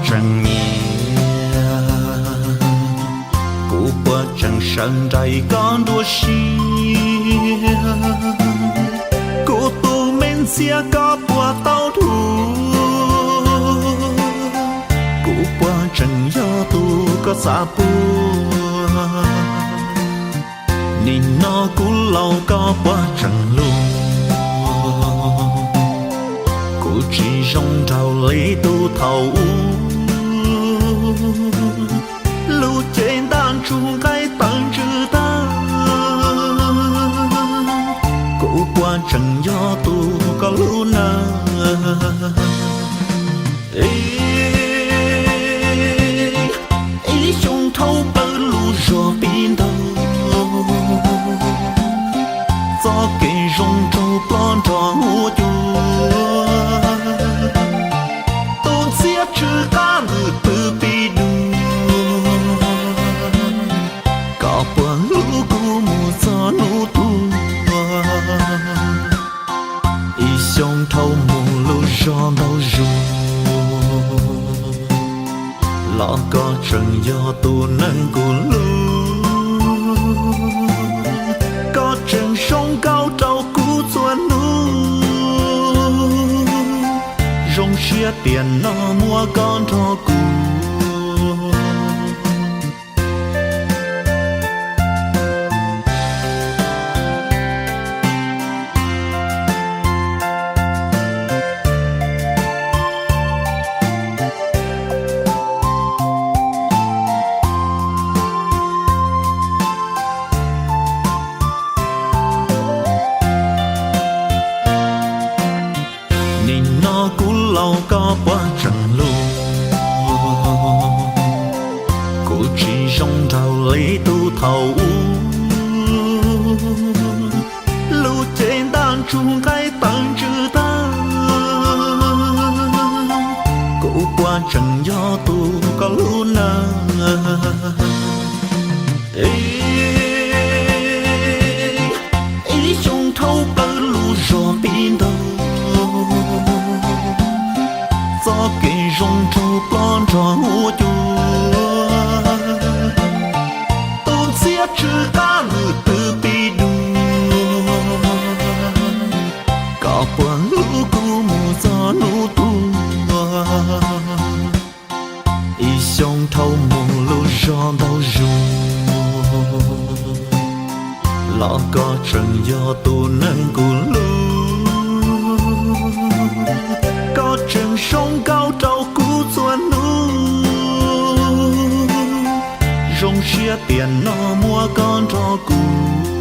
tseem nyiam? Kuv puas tseem sawv nraim koj nruab siab? Kuv tus me ntxhiab koj puas tau dhuav? Kuv puas tseem yog tus koj xav puag? Nim no kuv laus koj puas tseem luag? Kuv tsis zoo nraug li tus thaum ub, lub cev ntaj ntsug nqaij tawv ntsws tag. Kuv puas tseem yog tus koj hlub na? Ib xyoo dhau plaws lub zog pib ntau, txoj kev zoo nraug ploj nrog huab cua. Tus ntxhiab tsw qab nws pw pib dua, koj puas hlub kuv mus txog hnub tuag? Ib xyoo dhau mus lub zog ntau zug, los koj tseem yog tus neeg kuv hlub. Koj tseem zoo nkauj rau kuv txhua hnub, zoo siab tiam no muaj koj nrog kuv. Nim no kuv laus koj puas tseem luag? Kuv tsis zoo nraug li tus thaum ub, lub cev ntaj ntsug nqaij tawv ntsws tag. Kuv puas tseem yog tus koj hlub na? Ib xyoo dhau plaws lub zog pib ntau, txoj kev zoo nraug ploj nrog huab cua. Tus ntxhiab tsw qab nws pw pib dua, koj puas hlub kuv mus txog hnub tuag? Ib xyoo dhau mus lub zog ntau zug, los koj tseem yog tus neeg kuv hlub. Koj tseem zoo nkauj rau kuv txhua hnub, zoo siab tiam no muaj koj nrog kuv.